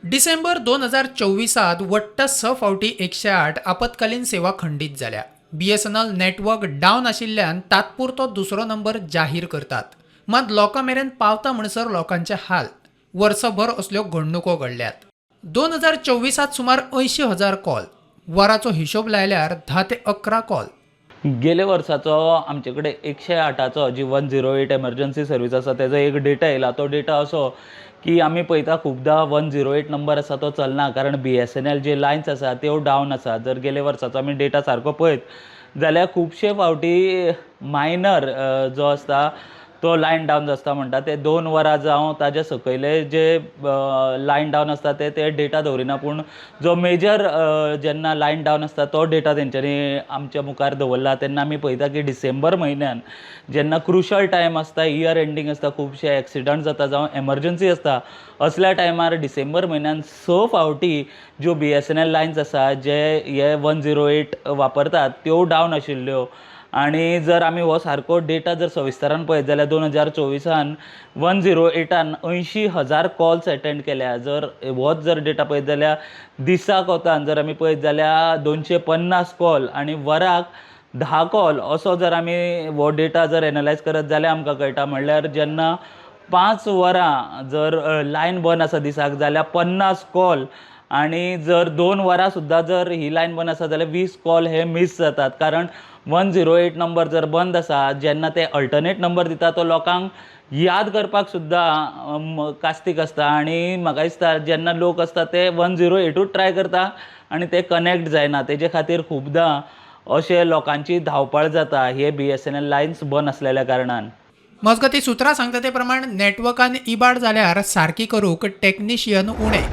डिसेंबर 2024त वट्ट 6 फावटी 108 आपत्कालीन सेवा खंडीत जाल्या. बीएसएनएल नेटवर्क डावन आशिल्ल्यान तात्पुरतो दुसरो नंबर जाहीर करतात, मात लोकां मेरेन पावता म्हणसर लोकांचे हाल. वर्सभर असल्यो घडणुको घडल्यात. 2024त सुमार 80,000 कॉल. वराचो हिशोब लायल्यार 10 ते 11 कॉल. गेल्या वर्साचो आमचे कडेन 108चो जी 108 एमर्जन्सी सर्वीस आसा तेजो एक डेटा येयला. तो डेटा असो की आमी पळयता खुबदां 108 नंबर आसा तो चलना, कारण BSNL जे लायन्स आसा त्यो डावन आसा. जर गेल्या वर्साचो आमी डेटा सारको पळयत जाल्यार खुबशे फावटी मायनर जो आसता तो लायन डावन आसता म्हणटा ते 2 वरां जावं ताजे सकयले जे लायन डावन आसता ते ते डेटा दवरिना, पूण जो मेजर जेन्ना लायन डावन आसता तो डेटा तेंच्यांनी आमच्या मुखार दवरला. तेन्ना आमी पळयता की डिसेंबर म्हयन्यान जेन्ना क्रुशल टायम आसता, इयर एंडींग आसता, खुबशे एक्सिडंट जाता जावं एमर्जन्सी आसता, असल्या टायमार डिसेंबर म्हयन्यान 6 फावटी ज्यो BSNL lines आसा जे हे 108 वापरतात त्यो डावन आशिल्ल्यो. आनी जर आमी हो सारको डेटा जर सविस्तरान पळयत जाल्यार 2024 108 80,000 कॉल्स एटेंड केल्या. जर होच जर डेटा पळयत जाल्यार दिसाक वतान जर आमी पळयत जाल्यार 250 कॉल आनी वराक 10 कॉल असो जर आमी हो डेटा जर एनलायज करत जाल्यार आमकां कळटा. म्हणल्यार जेन्ना 5 वरां जर लायन बंद आसा दिसाक जाल्यार 50 कॉल, आनी जर 2 वरां सुद्दां जर ही लायन बंद आसा जाल्यार 20 कॉल हे मीस जातात. कारण 108 नंबर जर बंद आसा जेन्ना ते अल्टरनेट नंबर दिता तो लोकांक याद करपाक सुद्दां कास्तीक आसता. आनी म्हाका दिसता जेन्ना लोक आसता ते 108ूच ट्राय करता आनी ते कनेक्ट जायना. तेजे खातीर खुबदां अशे लोकांची धांवपळ जाता हे BSNL lines बंद आसलेल्या कारणान. मजगतीं, सुत्रां सांगता ते प्रमाण नेटवर्कान इबाड जाल्यार सारकी करूंक टॅक्निशियन उणे.